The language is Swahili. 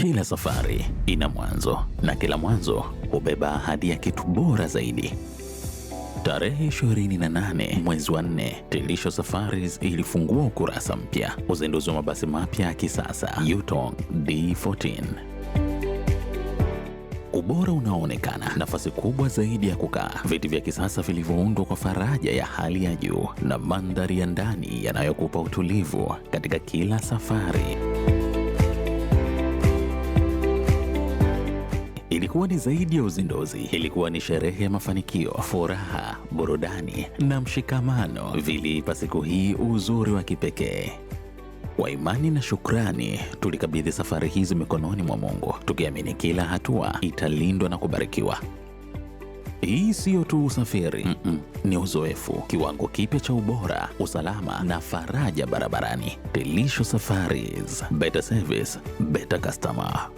Kila safari ina mwanzo na kila mwanzo hubeba ahadi ya kitu bora zaidi. Tarehe 28 mwezi wa 4, Telisho Safaris ilifungua ukurasa mpya, uzinduzi wa mabasi mapya ya kisasa Yutong D14. Ubora unaoonekana, nafasi kubwa zaidi ya kukaa, viti vya kisasa vilivyoundwa kwa faraja ya hali ya juu na mandhari ya ndani yanayokupa utulivu katika kila safari. Ilikuwa ni zaidi ya uzinduzi, ilikuwa ni sherehe ya mafanikio, furaha, burudani na mshikamano viliipa siku hii uzuri wa kipekee. Kwa imani na shukrani, tulikabidhi safari hizi mikononi mwa Mungu, tukiamini kila hatua italindwa na kubarikiwa. Hii siyo tu usafiri, ni uzoefu, kiwango kipya cha ubora, usalama na faraja barabarani. Telisho Safaris, better service, better customer.